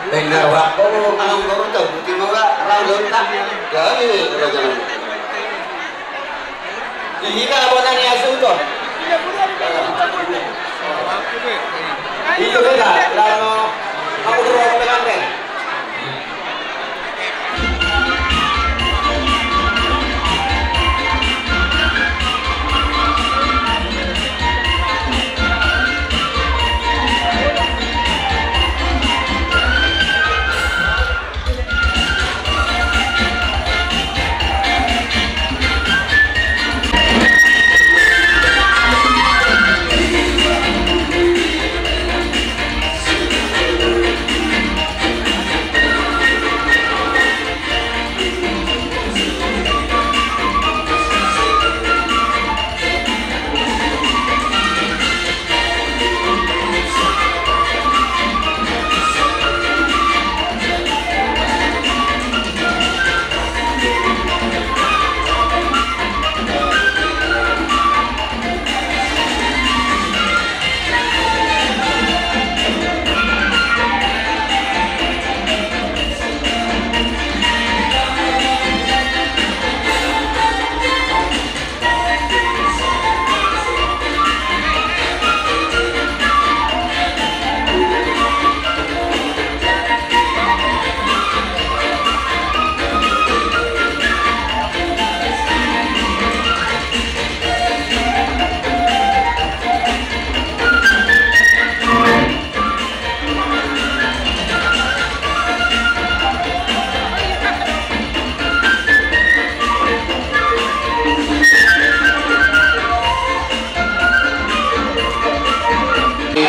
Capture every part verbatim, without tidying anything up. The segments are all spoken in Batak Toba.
Benar, Pak. Oh, kalau menurut tahu, bukti mau nggak? Raja nami. Di hita, abonannya asuh, toh. Itu beda, kalau aku dulu pengantin.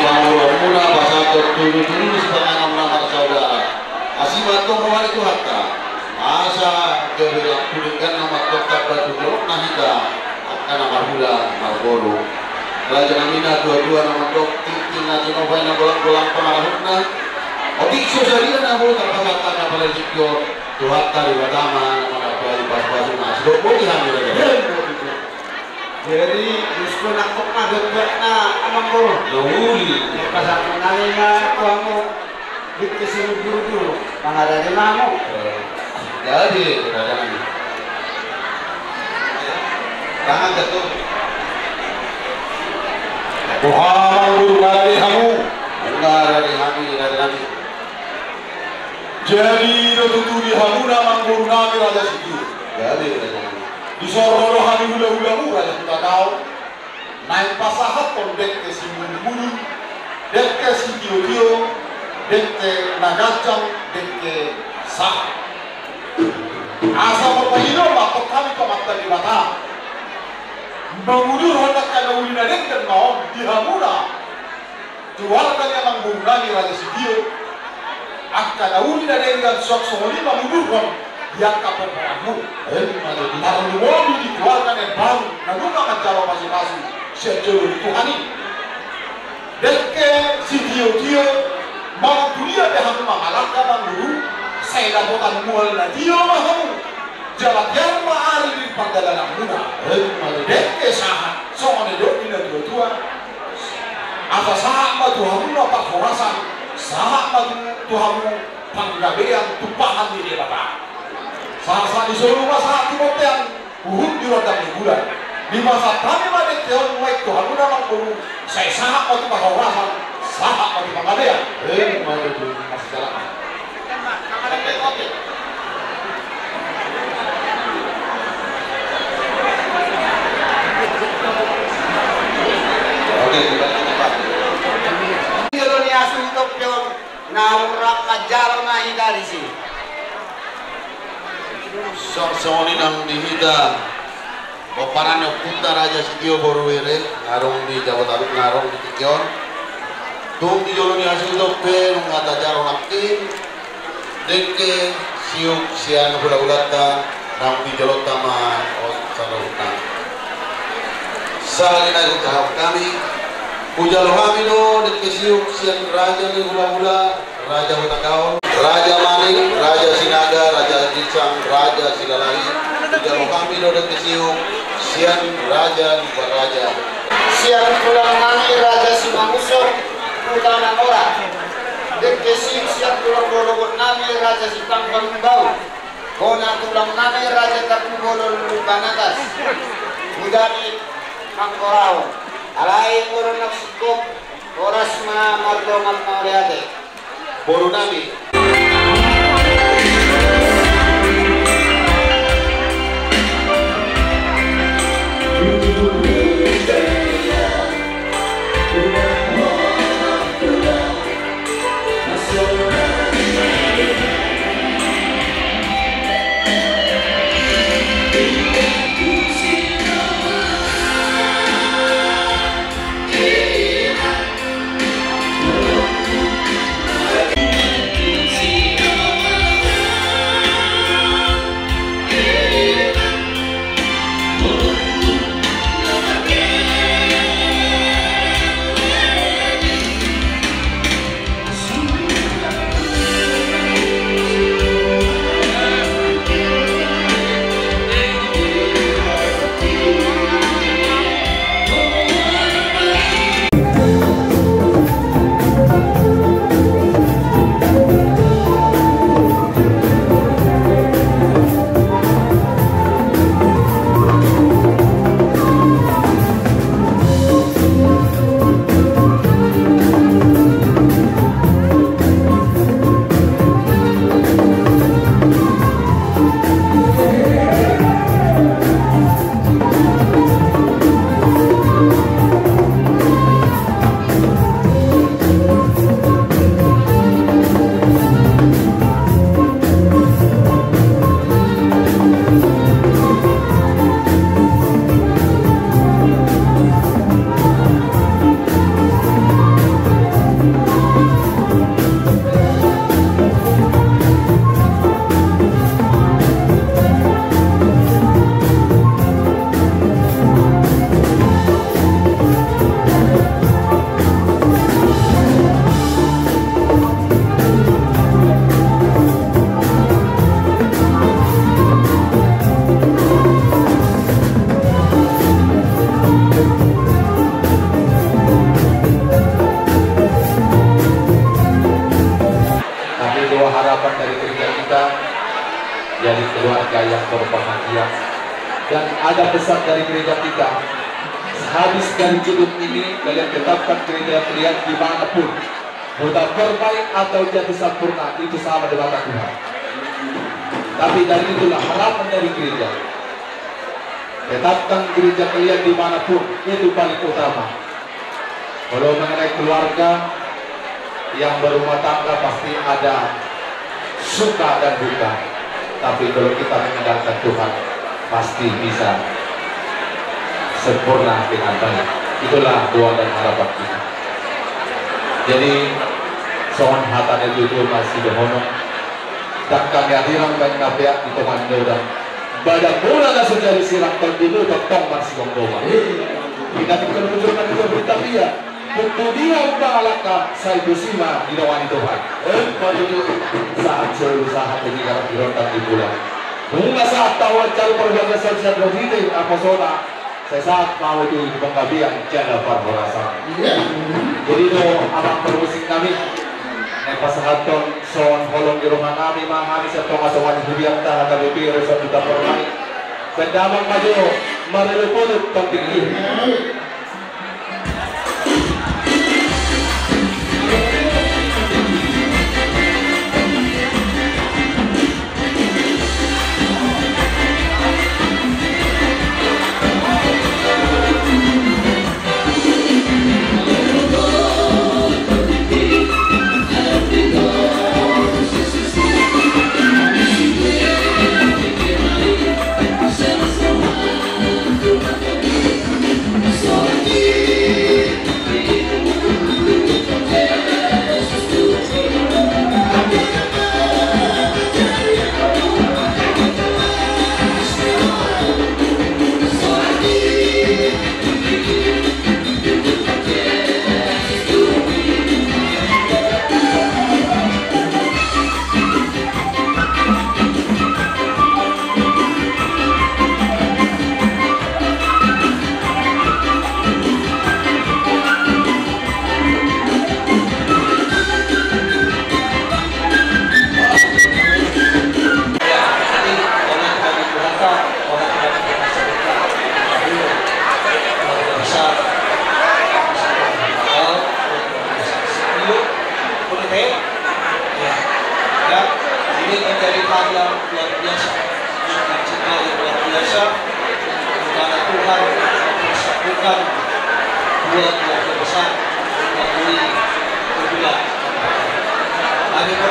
Pangoloan muna pasahat tu tudu-tudu sipanganon na marsaudara. Asi ma antong roha ni Tuhanta. Asa gabe lampu denggan na mantong tamba tu jolok na hita. Angka na marhula marboru. Raja nami na tua-tua na mandok tingting na tinopa i na golang-golang pangarahutna. Otik so sadia na boi tarpasahat hami apala di tingki on. Tuhanta Debata ma na manambai pasu-pasu na sidok boti hami raja. Jadi, diskon angkok na dope na amang boru. Na uli. Pasahat nami ma tu hamu. Dengke si buru-buru, mangarade ma hamu. Jadi, raja nami. Tangan jatuh. Boha amang boru, mangarade hamu. Mangarade hami, raja nami. Jadi, do tutu di hamu na amang boru nami raja sitio. Jadi, raja nami. Dison ro do hami hula-hulamu raja Hutagaol. Naeng pasahathon dengke simudur-mudur, dengke sitio-tio, dengke na ganjang, dengke sahat. Asa marpahido ma antong hami tu Amanta Debata. Mangudurhon angka na uli na denggan ma on di hamuna. Keluarga ni amang boru nami raja sitio, angka na uli na denggan suang songon i mangudurhon di angka pomparanmu. Tarlumobi di keluarga na imbaru na nunga manjalo pasu-pasu sian jolo ni Tuhan i. Dengke sitio-tio, manang tu dia pe hamu mangalangka amang boru, sai dapotan mual na tio ma hamu. Jala tiar ma ari di pardalananmuna. Dengke sahat, songon na nidok ni na tua-tua. Asa sahat ma tu hamu na parhorasan, sahat ma tu hamu panggabean tumpahan ni Debata. Sahat-sahat ni solu ma sahat tu bontean, huhut di rondang ni bulan. Dipasahat hami ma dengke on nuaeng tu hamu na amang boru, sai sahat ma tu parhorasan, sahat ma tu panggabean. Emma tutu. Oke, kita lanjut, Pak. Jolo ni asu i topi on, na urang manjalo ma hita disi. Songon i nang di hita. Pomparan ni ompunta raja sitio boru Were, na adong di Jabotabek, na adong di tingki on. Tung di jolo ni asu i topi nunga tajalo nangkin dengke siuk sian hula-hulanta, naung di jolonta ma on saluhutna. Sahali nai hujahahon hami, hujalo hami do dengke siuk sian raja ni hula-hula, Raja Hutagaol, Raja Manik, Raja Sinaga, Raja Ginsang, Raja Silalahi. Hujalo hami do dengke siuk sian raja ni baraja. Sian tulang nami Raja Simangunsur, Huta Namora. Dengke siik sian tulang bolon nami Raja Sipangkon Bau, bona tulang nami Raja Tampubolon Lumban Atas, hudami mangkorahon. Alai molo na singkop, horas ma mardongan mauliate. Boru nami. Tapi doa harapan dari gereja kita, jadi keluarga yang berbahagia. Dan ada pesan dari gereja kita, sehabis dari gedung ini, kalian tetapkan gereja kalian di mana pun. Mau taperbaik atau jadi sempurna, itu sama di mata Tuhan. Tapi dari itulah harapan dari gereja. Tetapkan gereja kalian di mana pun, itu paling utama. Kalau mengenai keluarga yang berumah tangga, pasti ada suka dan duka. Tapi kalau kita mengandalkan Tuhan, pasti bisa sempurna dengan baik. Itulah doa dan harapan kita. Jadi, songon hata ni tutu ma sidohonon, dangka ni arirang baen na peak di tonga ni dongan. Badanmuna na so jadi sirang, tondimuna tongtong marsigomgoman. Di na tinggal bujur na di Torbintabia, tung tu dia umbahen langka, sai tusi ma didongani Tuhan. Emma tutu. Sahat solu sahat di tiga ratus di rondang di bulan. Nunga sahat tahu acara perbagas saksian dua puluh naposona. Sai sahat ma hamu tu panggabean jala parhorasan. Jadi do, amang parmusik nami, naeng pasahathon songon holong ni roha nami ma hami sian tonga-tonga ni huria ta H K B P Resa Duta Pornai. Baen damang ma jo marelo poluk tontik i.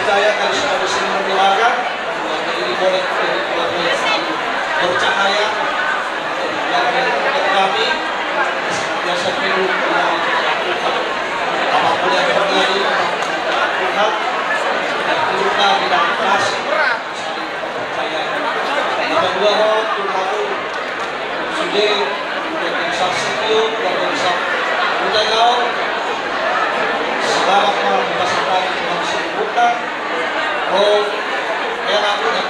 Saya dari Sulawesi Selatan, jadi boleh jadi keluarga yang selalu bercahaya, keluarga yang terkami, senantiasa hidup dalam Tuhan. Apapun yang terjadi, Tuhan, dan hiduplah di dalam kasih, saling percaya. Kedua, Tuhan, sudah, keluarga besar Sitio, keluarga besar Hutagaol, selamat malam, kita sapa di dalam sebutan. Oh, enak udah.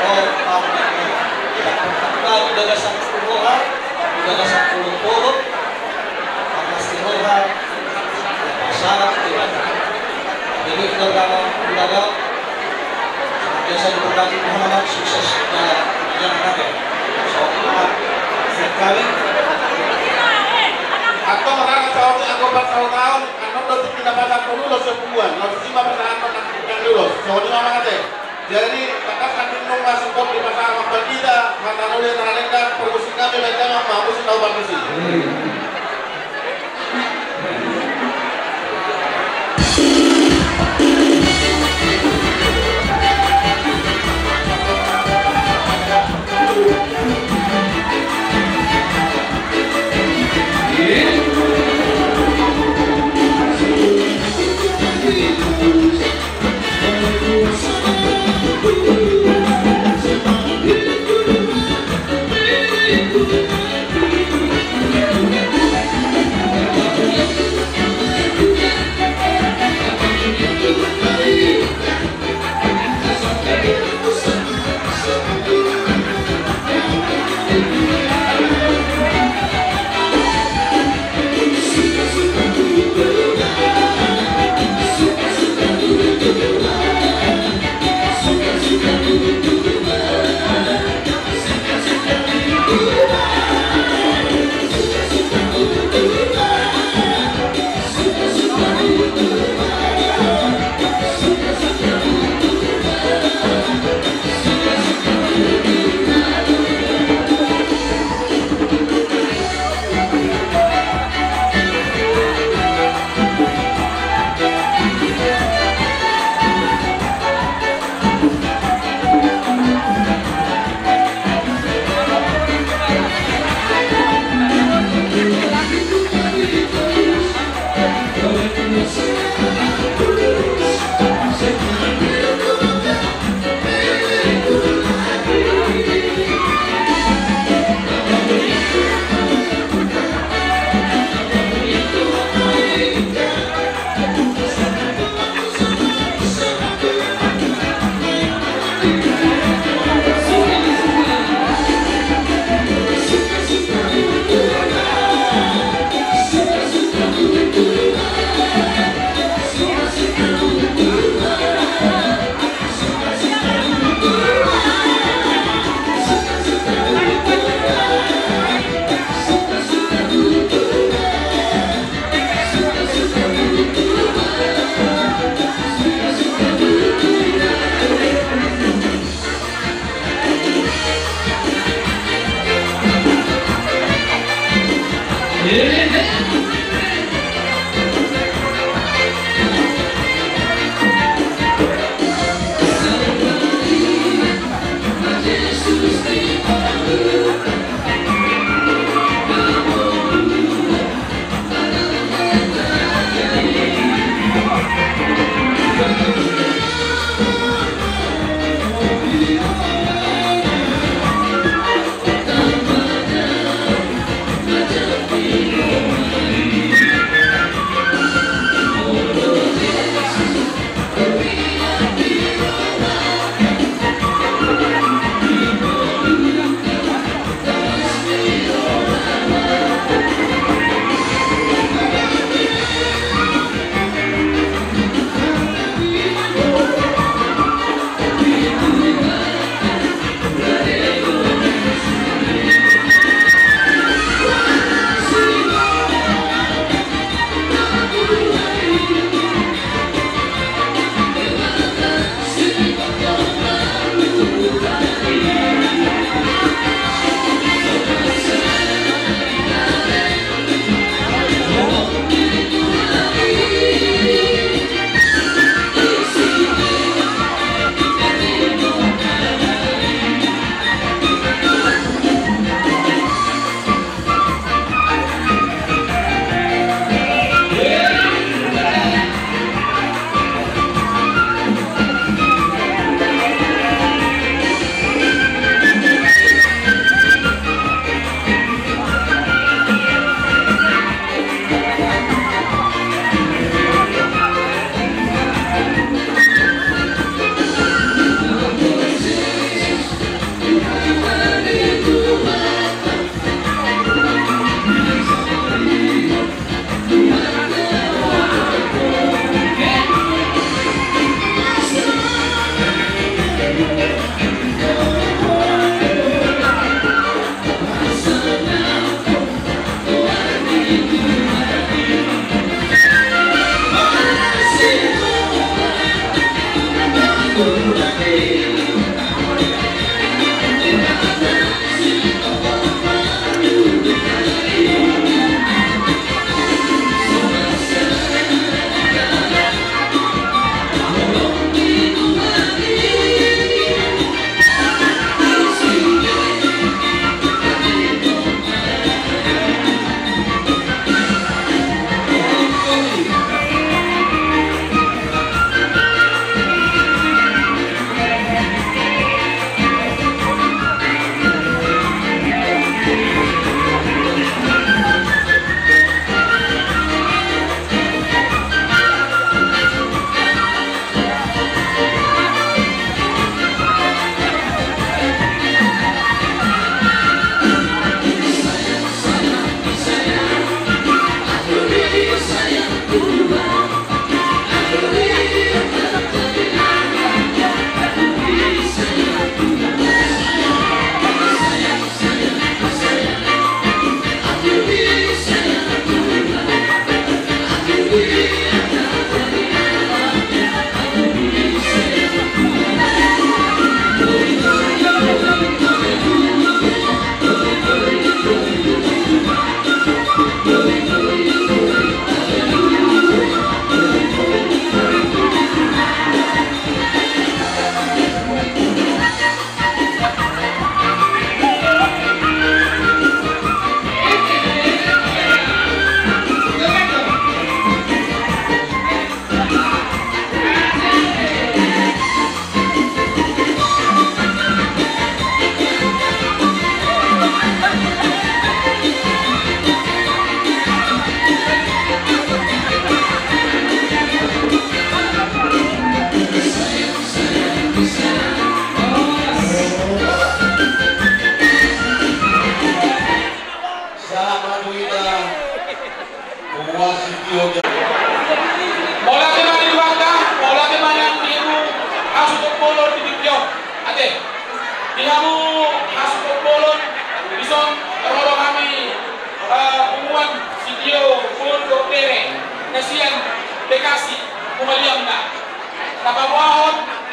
Oh, apa namanya? Kita, kita udah gak satu roha, udah gak satu polo, sama si roha, ya, pasangan, ya kan? Jadi, kita udah mau, udah gak, biasa diberkati Tuhan, sukses dalam yang ada. Semangat. Sekali. Antong rara saotik anggo parsahutaon, antong do tingki na pasahat ulos sian punguan, laos i ma pasahathon nang tingki ulos. Songon i ma mangate. Jadi, tangkas nangkin nunga singkop dipasahat Amang Pandita, hata na uli, hata na denggan, parmusik nami, baen damang ma musik na opat tusi.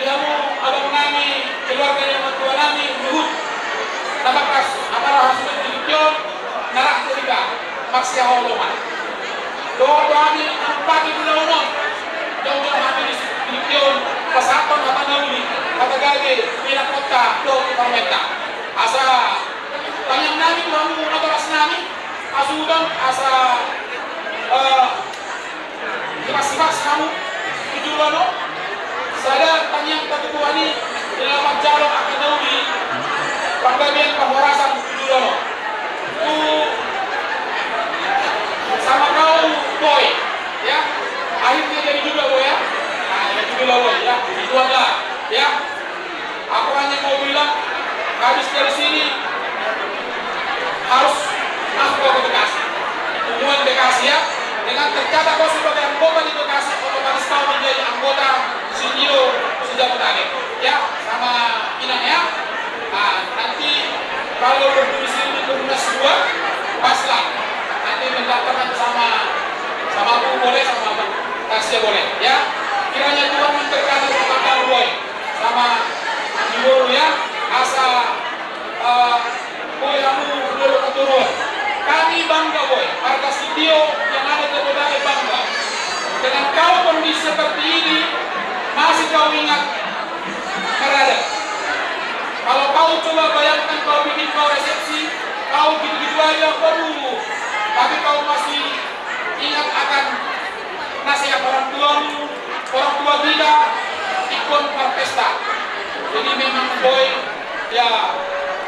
Hamu abang nami, keluarga ni amangtua nami, luhut. Na tangkas apala hasuhuton di tingki on, na rap tu hita marsihaholongan. Dohot do hami na umpaki di ulaon on, jongjong hami di tingki on pasahathon hata na uli, hata gabe, tu ianakhonta dohot tu parumaenta. Asa tangiang nami tu hamu natoras nami, hasuhuton asa, eh, dipasu-pasu hamu tu joloan on. Sada tangiang tu Tuhan i, di na manjalo angka na uli panggabean panghorasan tu joloan on. Tu sama kau Boy, ya. Akhirnya jadi juga Boy, ya. Nah, jadi juga Boy, ya. Itu adalah, ya. Aku hanya mau bilang, habis dari sini harus aku ke Bekasi. Hubungan Bekasi, ya. Dengan tercatat kau sebagai anggota di Bekasi, otomatis kau menjadi anggota sitio se-Jabodetabek. Ya, sama Inang, ya. Nah, nanti kalau berdomisili di Perumnas dua, pas lah. Nanti mendaftarkan sama, sama aku boleh, sama Bang Tasya boleh, ya. Kiranya Tuhan memberkati rumah tangga Boy sama Anji Boru, ya. Asa, eh, Boy, hamu, Boy, keturunan. Kami bangga, Boy. Warga sitio yang ada di Jabodetabek bangga. Dengan kau kondisi seperti ini, masih kau ingat Marada. Kalau kau coba bayangkan, kau bikin kau resepsi, kau gitu-gitu aja, waduh. Tapi kau masih ingat akan nasihat orang tuamu, orang tua kita, ingkon marpesta. Jadi memang, Boy, ya,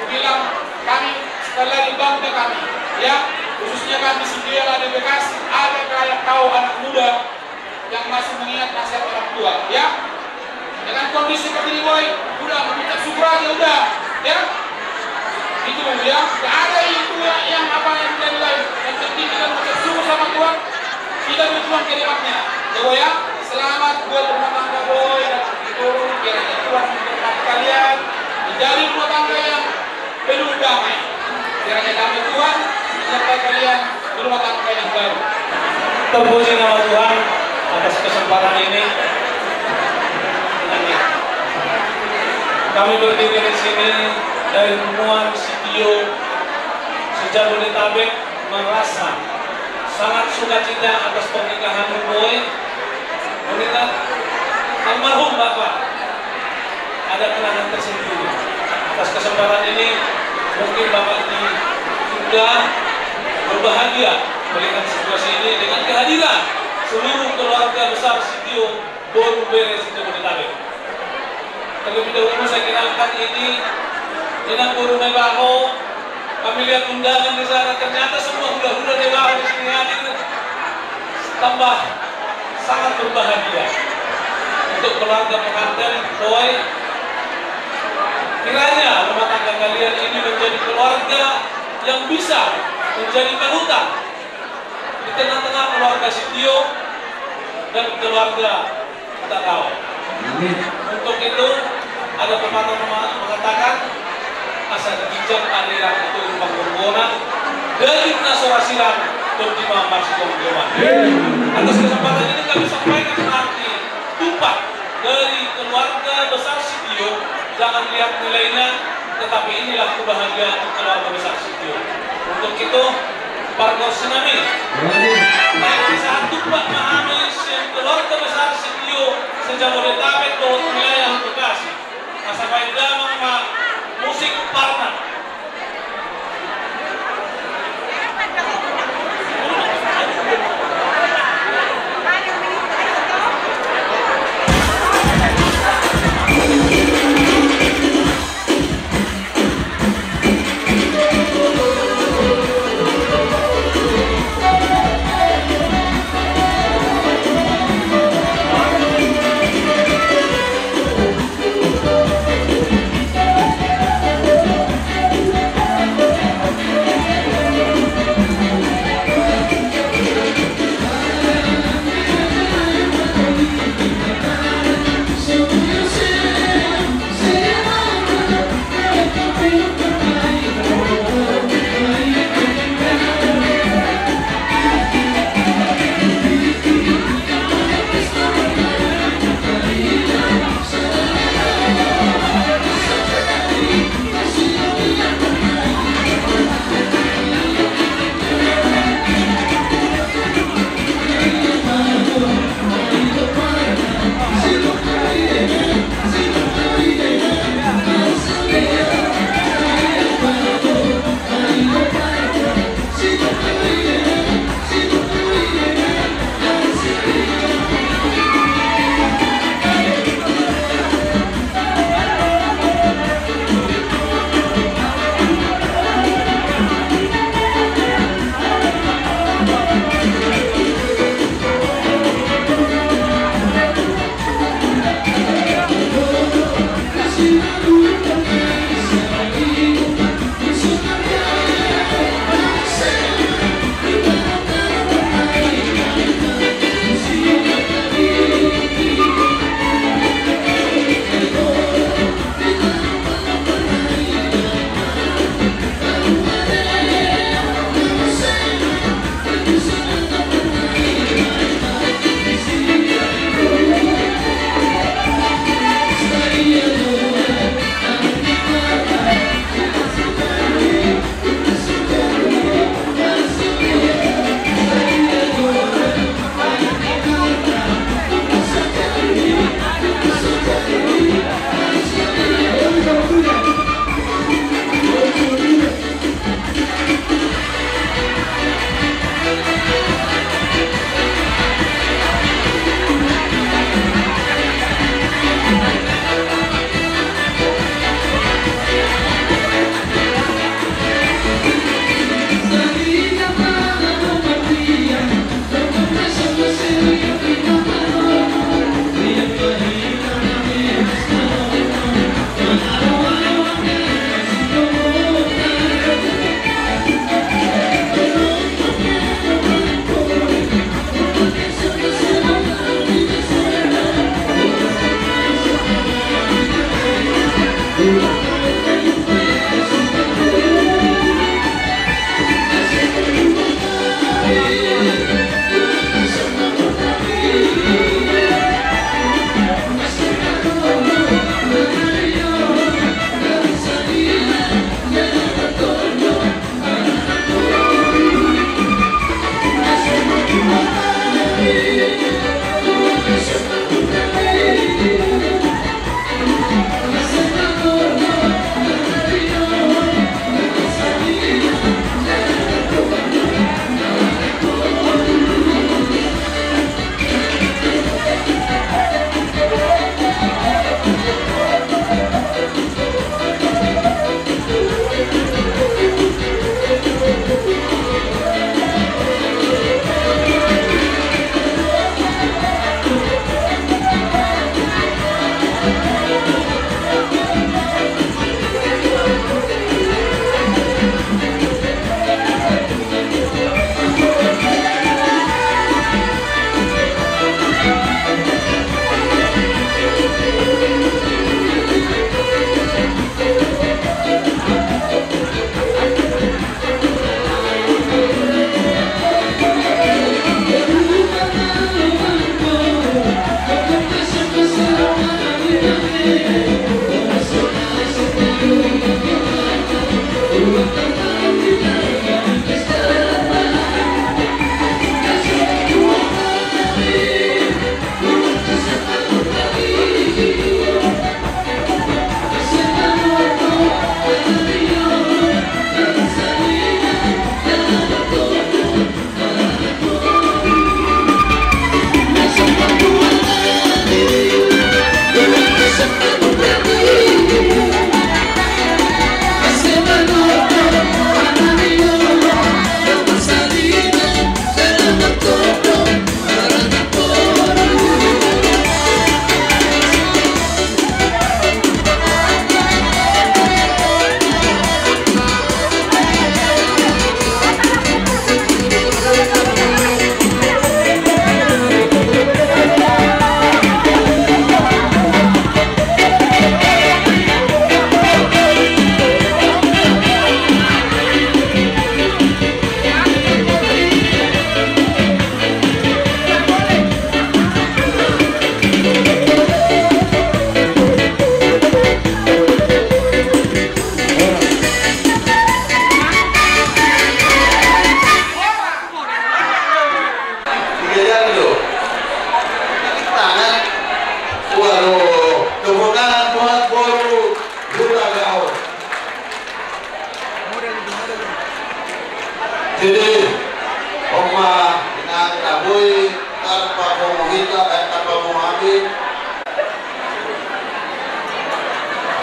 bilang kami sekali lagi bangga kami, ya, khususnya kami sitio yang ada di Bekasi, ada kayak kau anak muda yang masih mengingat nasihat orang tua, ya. Dengan kondisi seperti ini, Boy, udah mengucap syukur aja, udah, ya. Itu, ya, nggak ada itu ya, yang apa yang lain-lain. Yang penting kita mengucap syukur sama Tuhan, kita berjuang ke depannya. Ya, Boy, ya. Selamat buat rumah tangga Boy dan Boru, kiranya Tuhan memberkati kalian, menjadi rumah tangga yang penuh damai. Kiranya damai Tuhan menyertai kalian di rumah tangga yang baru. Terpuji nama Tuhan atas kesempatan ini. Kami berdiri di sini dari semua sitio se-Jabodetabek merasa sangat sukacita atas pernikahan Boy. Mengingat almarhum Bapak, ada kenangan tersendiri. Atas kesempatan ini, mungkin Bapak juga berbahagia melihat situasi ini dengan kehadiran seluruh keluarga besar sitio Boru Bere se-Jabodetabek. Terlebih dahulu saya kenalkan, ini Inang Boru Naibaho. Kami lihat undangan di sana, ternyata semua hula-hula Naibaho di sini hadir. Tambah sangat berbahagia untuk keluarga pengantin Boy. Kiranya rumah tangga kalian ini menjadi keluarga yang bisa menjadi panutan di tengah-tengah keluarga sitio dan keluarga Hutagaol. Amin. Untuk itu, ada pepatah mema-, mengatakan, asa di ginjang aliran tu lubang gorgona, daging na so ra sirang, tondi ma marsijongjongan. Amin. Atas kesempatan ini kami sampaikan arti tumpah dari keluarga besar sitio, jangan lihat nilainya, tetapi inilah kebahagiaan keluarga besar sitio. Untuk itu, pargonsi nami, naeng sahat tumpah ma hami sian keluarga besar sitio se-Jabodetabek dohot wilayah Bekasi. Asa baen damang ma musik parna.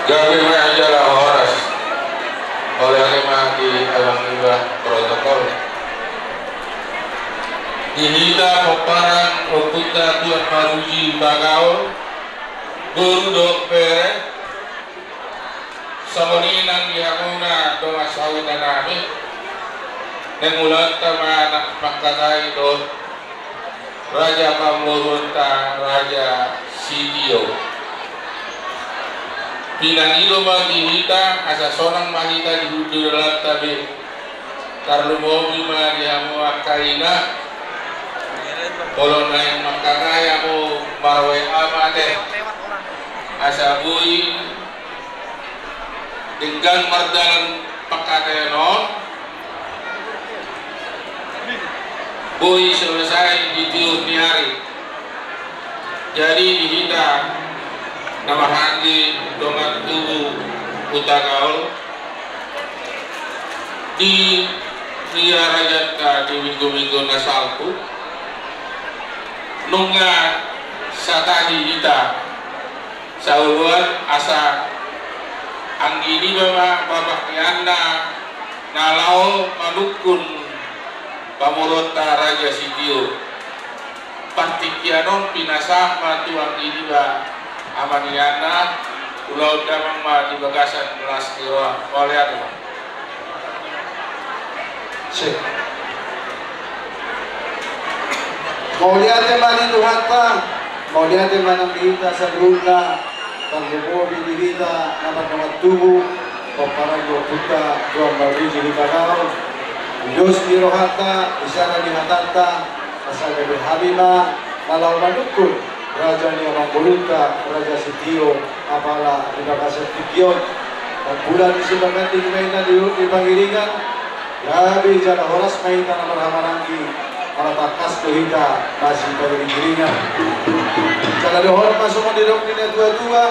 Gabe ma jala horas. Mauliate ma di abang iba protokol. Di hita pomparan ompunta Tuan Maruji Hutagaol, boru dohot bere, songon i nang di hamuna dongan sahuta nami, naeng ulaonta ma na mangkatai dohot raja pamoruonta Raja Sitio. Pinangido ma di hita asa sonang ma hita di hundul ni rohanta be. Tarlumobi ma di hamu angka ina, molo naeng mangkatai hamu mar-WA ma ate, asa boi denggan mardalan pangkataion on, boi selesai di tiur ni ari. Jadi di hita na marhaha dongan tubu Hutagaol, di ria rajanta di minggu-minggu na salpu, nunga satahi hita saoloan asa anggi niba ma bapak ni anna na laho manungkun pamoruonta Raja Sitio. Partingkian on pinasahat ma tu anggi niba ama ni anna, ulaon damang ma di bagasan las ni roha. Mauliate ma. Sip. Mauliate ma di Tuhanta, mauliate ma nang di hita saluhutna, tarlumobi di hita na mardongan tubu, pomparan ni ompunta Tuan Maruji Hutagaol. Di dos ni rohanta, di sada ni hatanta, asa gabe hami ma na laho manungkun raja ni amangborunta Raja Sitio, apala di bagasan tingki on. Tambulan ni simangan di maina di, di pangiringan. Gabe jala horas ma hita na marhamaranggi, ala tangkas do hita masipangiringiringan. Jala dohonon ma songon didok ni na tua-tua,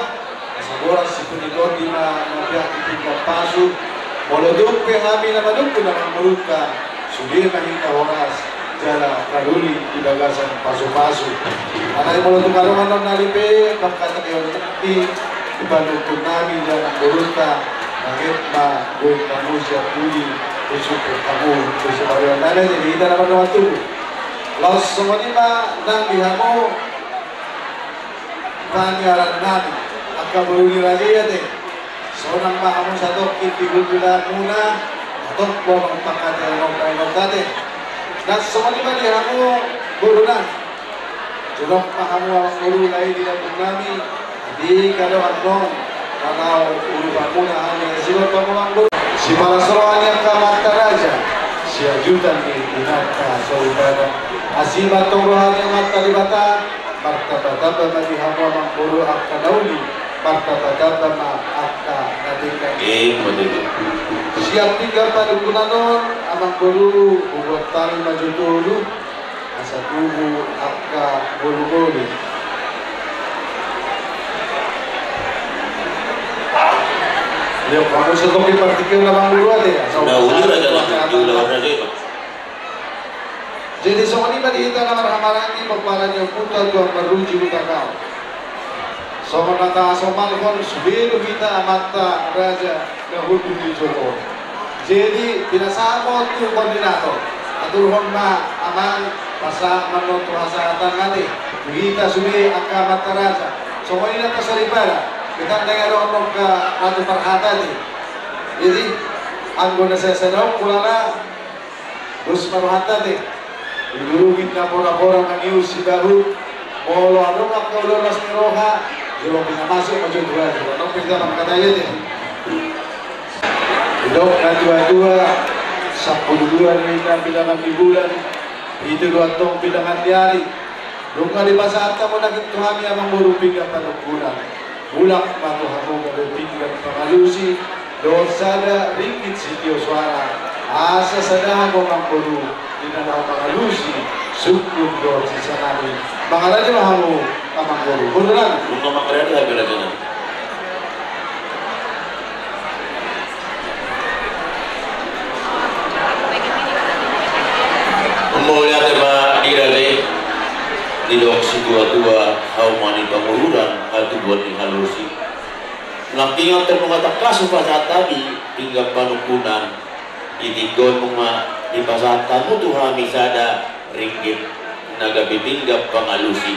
asa boras sipunit tondi ma na peak di pinggan pasu. Molo tung pe hami na manungkun amangborunta, sude ma hita horas jala taruli di bagasan pasu-pasu. Alai molo tung adong annon na lipe, mangkataion nami, di panungkun nami di amangborunta, manget ma boi hamu sian pudi, tu sumpit hamu tu sibarion nami, jadi hita na mardongan tubu. Laos songon i ma nang di hamu, pangiaran nami, angka boru ni raja i ate. Sonang ma hamu satongkin di hundul muna, hatop bono pangkataion on baenon ate. Na songon i ma di hamu boru nami. Jonok ma hamu amangboru lae di lambung nami, di kadohan nong, kalau ulu pamuna hami sigot pamu amangboru. Sipalas roha ni angka amanta raja, siajutan ni inanta saudara. Asi ma antong roha ni Amanta Debata, martamba-tamba ma di hamu amangboru angka na uli, martamba-tamba ma angka na denggan. Eh, betul. Siap pinggan panungkunan on, amangboru, hubuat hami ma jo tolu, asa tubu angka ngolu-ngolu. Yo, hamu satongkin partingkian amangboru ate, asa na uli raja na diulahon raja i ma. Jadi songon i ma di hita na marhamaranggi pomparan ni ompunta Tuan Maruji Hutagaol. Songon na tahasomalhon sude do hita amanta raja na hundul di jolo. Jadi pinasahat ma tu koordinator, aturhon ma amang pasahat ma annon tu hasahatan ate tu hita sude angka amanta raja. Songon i nang tu saripada, hita ndang adong annon angka ratu parhata ate. Jadi anggo na sai sada on mulana, dos ma rohanta ate. Didurungi na pora-pora mangiur sibahu. Molo adong angka ulaon las ni roha, jolo pinamasuk ma jo tu raja. Adong pe hita mangkatai ate. Didok na tua-tua, sampulu dua do inna bilangan ni bulan, pitu do antong bilangan ni ari. Dung na dipasahat hamu nangkin tu hami amangboru pinggan panungkunan. Mulak ma tu hamu gabe pinggan pangalusi dohot sada ringgit sitio soara, asa sada hamu amangboru di na laho mangalusi sungkun dohot sisa nami. Mangarade ma hamu amangboru. Boru nami. Nunga mangarade hape raja nami. Mauliate ma di raja i. Didok situa-tua, hauma ni Pangururan, hatubuan ni Halosi. Nangkin antong nunga tangkas hupasahat hami pinggan panungkunan, di tingki on nunga dipasahat hamu tu hami sada ringgit na gabe pinggan pangalusi.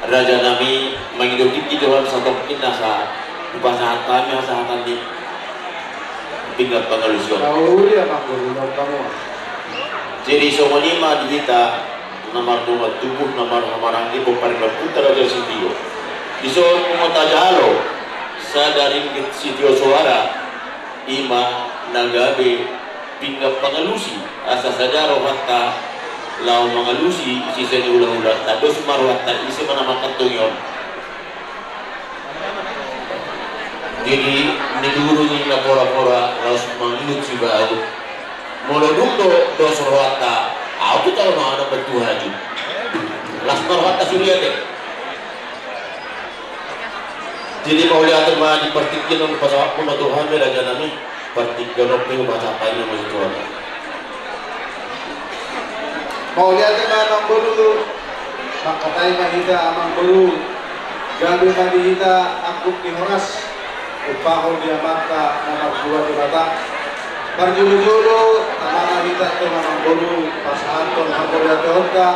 Raja nami, mangido tingki do hami satongkin asa hupasahat hami hasahatan ni pinggan pangalusi on. Jadi songon i ma di hita na mardongan tubu, na marhahamaranggi, pomparan ni ompunta Raja Sitio. Dison nunga tajalo sada ringgit sitio soara, i ma na gabe pinggan pangalusi, asa sada rohanta laho mangalusi sise ni hulahulanta, dos ma rohanta, ise ma na mangkantongi on. Jadi, ni dulu ni na porapora laos mangihut sibaut. Molo dung do dos rohanta, au tu tau na anak bertuhaju. Las ma rohanta sude ate. Jadi mauliate ma di partingkian on pasahat muna tu hami raja nami, partingkian on pe hupasahat hami ma tu Tuhan. Mauliate ma amang boru, mangkatai ma hita amang boru, gabe ma di hita angkup ni horas, umpahon di Amanta na martua Debata. Parjolo-jolo, tama ma hita tu amang boru, pasahathon hamauliatehonta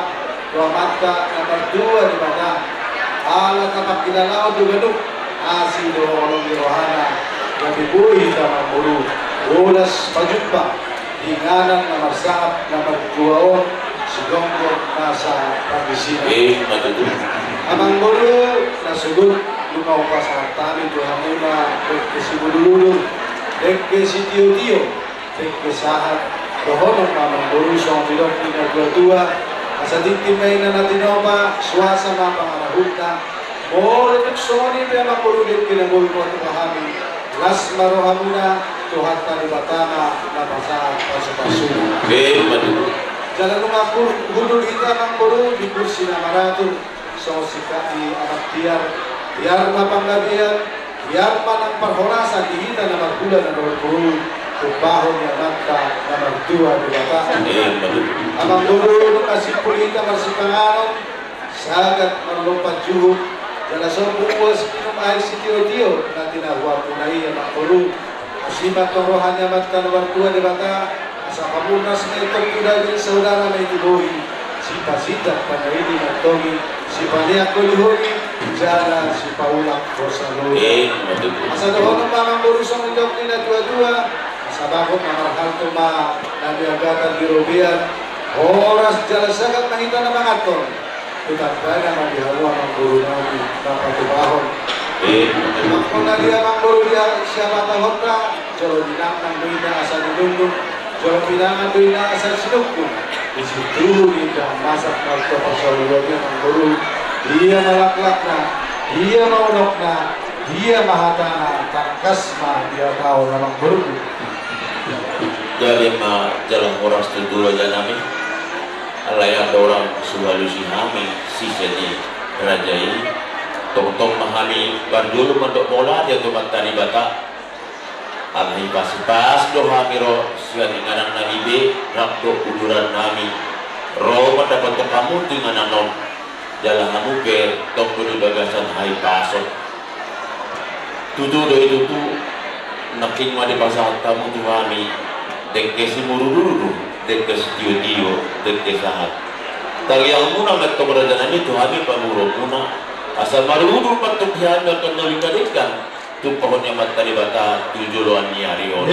tu Amanta na martua Debata. Ala tapangkilalaon do ganup asi dohot holong ni rohana, gabe boi hita amang boru bolas pajumpa di inganan na marsangap na martua on, sidongkon nasa pangisina. Eh, ma tutu. Amang boru, na sogot nunga hupasahat hami tu hamuna dengke simudurudur, dengke sitiotio, dengke sahat. Dohonon ma amang boru songon nidok ni natuatua: Asa tintin ma inna na tinopa, suasa ma pangarahutna. Molo tung songon i pe amang boru dengke na boi hupasahat tu hami, las ma rohamuna, Tuhanta Debata ma na pasahat pasupasuna. Eh, ma tutu. Jala nunga hu-, hundul hita amang boru di kursi na maratur, songon singkat ni anak tiar, tiar ma panggabean, tiar ma nang parhorasan di hita na marhula na marboru, umpahon ni Amanta na martua Debata. Eh, ma tutu. Amang boru, nunga simpul hita marsipanganon, sagat marlompan juhut, jala sombung uas minum aek sitiotio na tinahuanmuna i amang boru. Asi ma antong roha ni Amanta na martua Debata, asa pamurnas ma i antong tu daging, saudara ma i tu bohi, sipasindak pandaini ma antong i, sipaneang holiholi, jala sipaulak hosa loja. Eh, ma tutu. Asa dohonon ma amang boru songon nidok ni natuatua: Asa bagot na marhalto ma na niagatan di robean, horas jala sagat ma hita na manganhon. Hutamba na ma di hamu amang boru nami na patupahon. Eh. Mangkon na di amang boru di a-, sihabatahonta, jolo ninangnang do inna asa ninungnung, jolo pinangan do inna asa sinungkun. Di situtu do inna masak martua parsaulian i amang boru. Dia ma laklakna, dia ma unokna, dia ma hatana, tangkas ma dihatahon amang boru. Gabe ma jala horas tutu raja nami. Alai andorang so hualusi hami sise ni raja i, tongtong ma hami parjolo mandok mauliate tu Amanta Debata. Ala hipaspas do hami ro sian inganan nami be, rap dohot uduran nami, ro mandapothon hamu tu inganan on. Jala hamu pe tong do di bagasan hahipason. Tutu do i tutu, nangkin ma dipasahat hamu tu hami dengke simudurudur, dengke sitiotio, dengke sahat. Tangiangmuna ma antong raja nami tu hami pamoruonmuna, asa marudur ma antong di hami angka na uli na denggan, tumpahon ni Amanta Debata tu joloan ni ari on.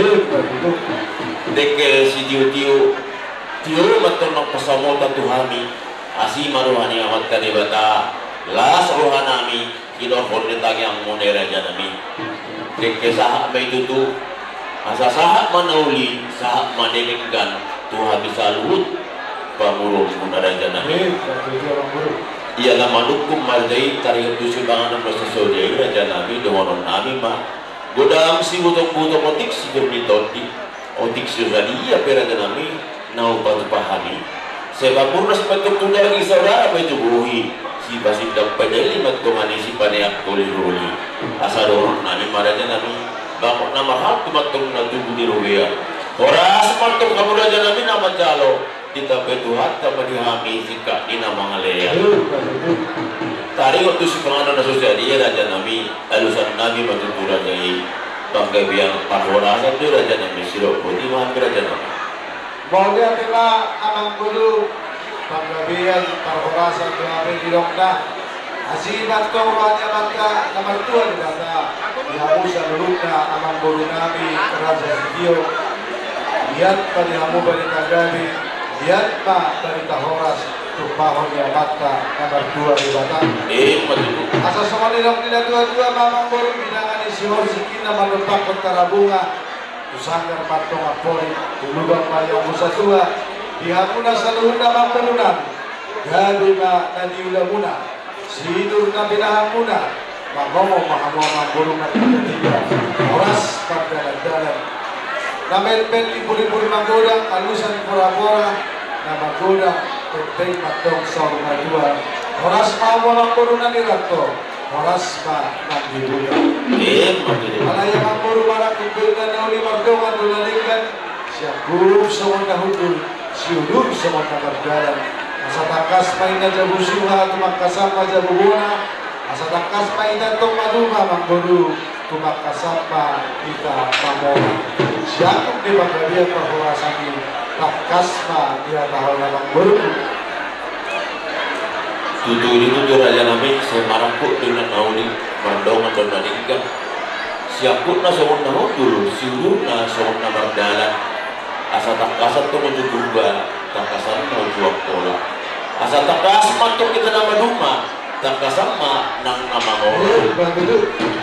Dengke sitiotio, tio ma antong nang pansamota tu hami, asi ma roha ni Amanta Debata, las roha nami, Sidohon ni tangiangmuna i raja nami. Dengke sahat ma i tutu. Asa sahat ma na uli, sahat ma na denggan tu hami saluhut pamoruonmuna raja nami. Ia na manungkun marjae taringot tu sipanganon na so sadia i raja nami, dohonon nami ma. Godang sibutongbutongan otik sijor ni tondi. Otik so sadia pe raja nami na hupatupa hami. Sai pamurnas ma antong tu daging, saudara ma i tu bohi. Sipasindak pandaini ma antong, sipaneang holiholi. Asa dohonon nami ma raja nami, bagot na marhalto ma antong na tubu di robean. Horas ma antong hamu raja nami na manjalo. Ditambai Tuhanta ma di hami singkat ni na mangalean. Taringot tu sipanganon na so sadia raja nami, alusan Hami ma tutu raja i, panggabean parhorasan do raja nami, sidok boti ma hami raja nami. Mauliate ma amang boru, panggabean parhorasan do hape didokna. Asi ma antong roha ni Amanta na martua Debata di hamu saluhutna amang boru nami Raja Sitio. Liat ma di hamu barita gabe, liat ma barita horas, tumpahon ni Amanta na martua Debata. Emma tutu. Asa songon nidok ni na tuatua ma amang boru, bidangan ni Sihorsing i na mandompakhon Tarabunga, tu sanggar ma antong amporik, tu lubang ma di hamu satua, di hamuna saluhutna amang boru nami, gabe ma na niulamuna, sinur na pinahanmuna, mangomo ma hamu amang boru na tinggal-tinggal, horas mardalan-dalan. Na melmel impur-impur magodang, alusan pora-pora na magodang, pengpeng ma antong saur matua. Horas ma hamu amang boru na niranto, horas ma nang di huta. Emma tutu. Alai amang boru, marangkup do inna na uli, mardongan do na denggan, siangkup songon na hundul, siudur songon na mardalan. Asa tangkas ma inna jabu siuha, tumangkasan ma jabu bona. Asa tangkas ma hita antong maduma amang boru, tumangkasan ma hita mamora. Siangkup ni panggabean parhorasan i, tangkas ma dihatahon amang boru. Tutu i tutu raja nami, sai marangkup do inna na uli, mardongan do na denggan. Siangkupna songon na hundul, siudurna songon na mardalan. Asa tangkasan antong uju Purba, tangkasan ma uju Angkola. Asa tangkas ma antong hita na maduma, tangkasan ma nang na mamora.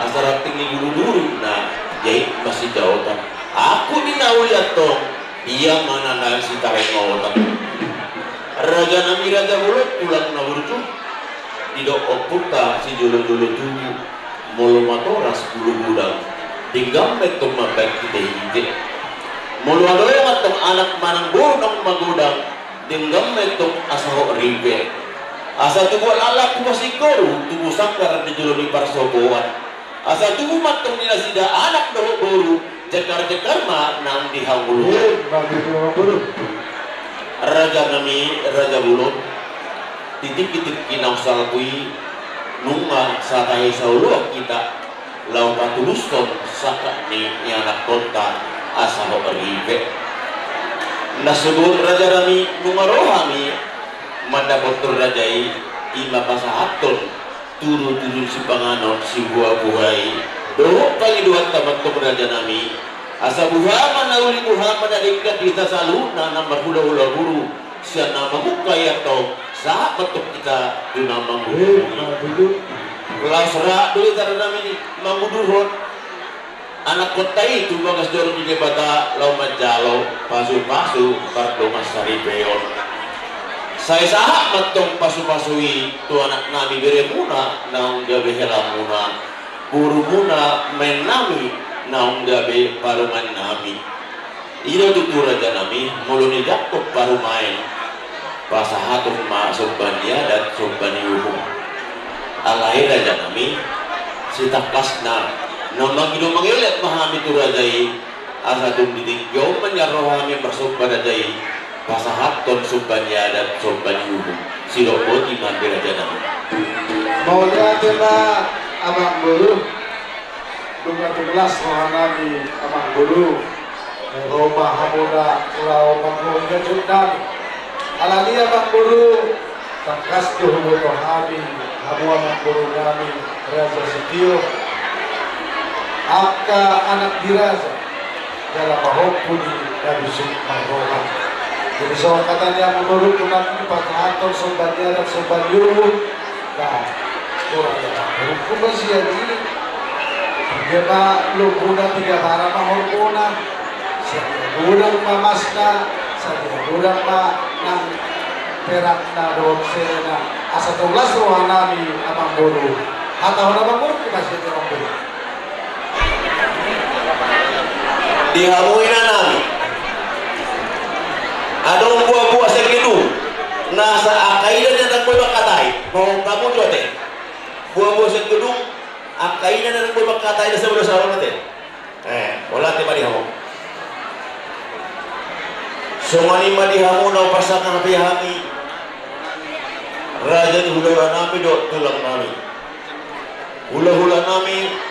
Asa ranting ni bulu duri na jait masijaotan. Aku di na uli antong, ia ma na naeng sitaringotan. Raja nami raja bolon, tulang na burju, didok ompunta sijolo-jolo tubu, molo matoras bulu godang, denggan ma antong mambaen hite-hite. Molo adong antong anak manang boru naung magodang, denggan ma antong asa hot ripe. Asa tubu anak-anak tubu singkoru, tubu sanggar di jolo ni parsopoan. Asa tubu ma antong di nasida anak dohot boru, jekar-jekar ma nang di hangoluan. Raja nami raja bolon, di tingki-tingki naung salpu i, nunga satahi saoloan hita, laho patulushon sangkap ni ianakkonta asa hot ripe. Na so dohot raja nami, nunga ro hami mandapothon raja i, i ma pasahathon tudu-tudu sipanganon, sibuha-buha i dohot pangidoanta ma antong raja nami. Asa buha ma na uli, buha ma na denggan di hita saluhutna na marhula-hula boru, sian na mamungka i antong sahat ma antong hita tu na mangudurhon. Laos rap do hita raja nami mangudurhon anakkonta i tu bagas joro ni Debata laho manjalo pasu-pasu pardongansaripeon. Sai sahat ma antong pasu-pasu i tu anak nami beremuna naung gabe helamuna, borumuna, maen nami naung gabe parumaen nami. I do tutu raja nami, molo nidok parumaen, pasahaton ma somba ni adat, somba ni uhum. Alai raja nami, sitangkasna, na mangido mangelek ma hami tu raja i, asa tung di tingki on ma nian ro hami marsomba raja i, pasahathon somba ni adat, somba ni uhum. Sidok boti ma di raja nami. Mauliate ma amang boru. Nunga tung las roha nami amang boru, ro ma hamuna laho manggohi hajut nami. Alani amang boru, tangkas do huboto hami, hamu amang boru nami Raja Sitio, angka anak di raja, jala pahompu ni na bisuk marroha. Jadi songon hata ni amang boru, tu nami pasahathon somba ni adat, somba ni uhum. Nah, ora ya, hukum masih jadi. Dia ma lombuna, tiga bara ma horbona. Sadia godang ma masna, sadia godang ma nang perakna dohot selena. Asa tung las roha nami amang boru. Hatahon amang boru, kita sadia amang boru. Di hamu ina nami, adong buah-buah sian gedung, nasa angka ida na ndang boi mangkatai, mohon hamu jo ate. Buah-buah sian gedung, angka ida na ndang boi mangkatai, nasa boi do saur ate. Eh, mauliate ma di hamu. Songon i ma di hamu na hupasahat hami, raja ni hulahula nami dohot tulang nami. Hulahula nami,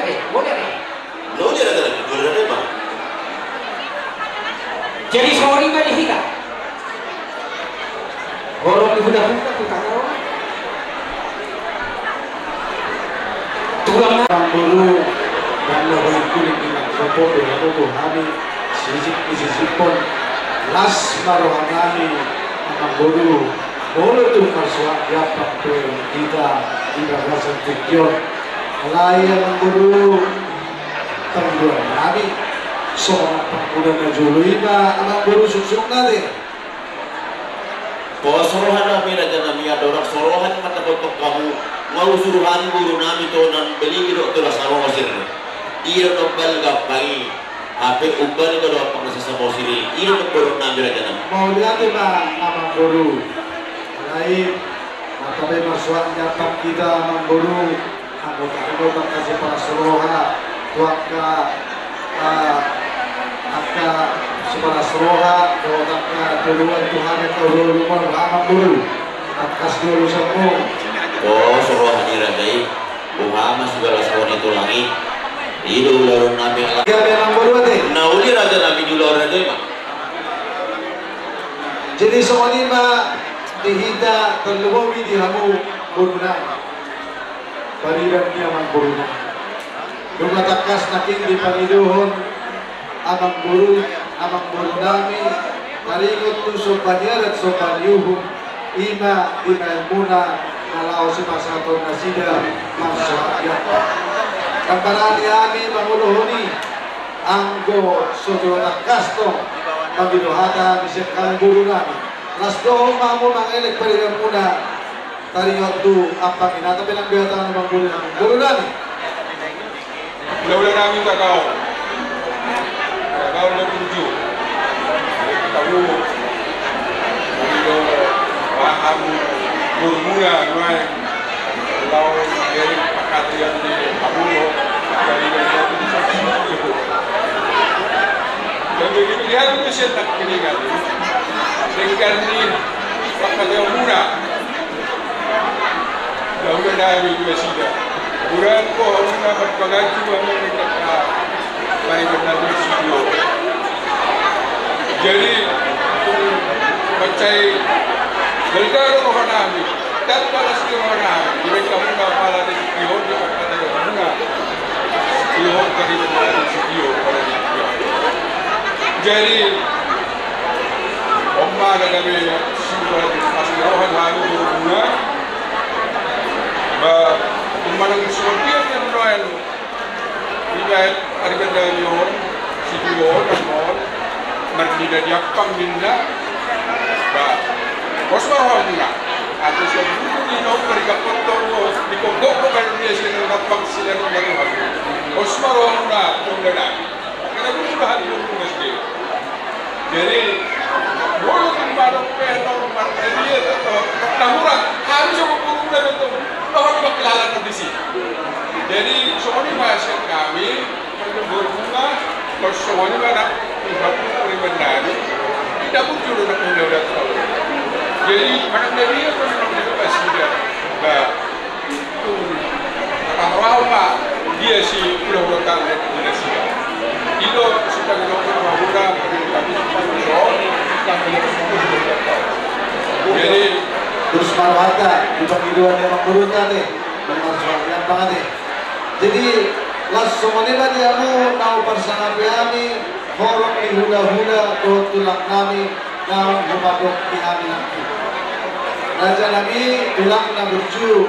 ate, boleh ate. Lo dia ate, boleh ate, Bang. Jadi songon i ma di hita. Horong di huda-huda tu tangan. Tulang. Amangboru, dan lo hingkuling di Bang Sopo, di hami tu hami, sisip, sisip pon. Las ma roha nami, Amangboru. Molo tung marsoak di ampang pe hita di bagasan tingki on. Alai Amangboru, pangidoan nami, songon ampang muna na jolo i ma Amangboru sungsungna ate. Pos roha nami raja nami, andorang so roha ni mata botok hamu, nga usuruhan boru nami tu na umbalga dohot tu na Samosir. Ia na umbalga ampang i. Hape umbalga do ampang na Samosir i, i do boru nami raja nami. Mauliate ma Amangboru. Alai, molo pe marsoak ni ampang hita Amangboru, anggo tangkas sipalas roha tu angka, ah, angka sipalas roha dohot angka toruan tu hami angka ulaon Amangboru. Tangkas do urusanmu. Pos roha ni raja i. Boha ma sigala sawa ni tulang i. I do ulaon nami ala. Ia memang boru ate. Na uli raja nami di ulaon raja i ma. Jadi songon i ma di hita, tarlumobi di hamu boru nami. Pariban ni amangboru nami. Dung tangkas nangkin dipangidohon amangboru, amangboru nami, taringot tu somba ni adat somba ni uhum, i ma dibaen muna na laho sipasahaton nasida marsoak i. Ndang barani hami mangulohon i, anggo so jolo tangkas do mangido hata hami sian amangboru nami. Las do hamu mangelek pariban muna. Taringot tu ampang i, na tape nang biasa amangboru nami. Boru nami. Ula-ula nami Tagaon. Tagaon na burju. Tahu. Ilo paham boru muna nuaeng. Lawan dari pakatian di Abulo. Dari dari itu. Dan begitu dia itu siap tak kini kan. Dengan ni pakatian muna. Lalu na hami tu nasida. Murangko hamu na marpanganju hamu na pariban nami sitio. Jadi mansai balga do roha nami, tamba las ni roha nami. Dibaen hamu na pala di sitio, di pala di sitio, pariban nami sitio, pala di sitio. Jadi on ma na gabe simbol las ni roha nami boru muna. Ba, manang songon dia pe nuaeng dibaen pariban nami on, sitio on, on, marnida di ampang ninna. Ba, pos ma roha muna. Atau siap buku di nom, pariban kotor, di kongkong, baen dia sian ampang sian ninna roha. Pos ma roha muna, muna na. Karena gue sudah hadir di rumah dia. Jadi, molo tung baru pe, nomor dia, nomor, nomor, harus sama guru udah betul. Nomor dua kelalan kondisi. Jadi, soalnya bahasa kami, menurut guru, pas soalnya mana, ibarat pribadi, tidak muncul udah, udah, udah tahu. Jadi, mana dia, mana dia, pasti udah. Nah, Tung, taparrohahon ma dia si hulahulanta di nasida. I do sipangidok ni hulahula, jadi, terus ma rohanta di pangidoan ni amangborunta ate, marsoak i ampang ate. Jadi, laos songon i ma di hamu na huparsangapi hami, horong ni hulahula dohot tulang nami, naung huparrohahon hami nangkin. Raja nami, tulang na burju,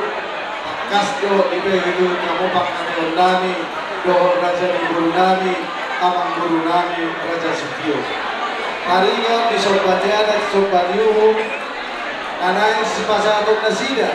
tangkas do dipehe tu hamu panghataion nami dohot raja ni boru nami, amangboru nami, raja sitio. Taringot di somba ni adat, somba ni uhum, na naeng sipasahaton nasida.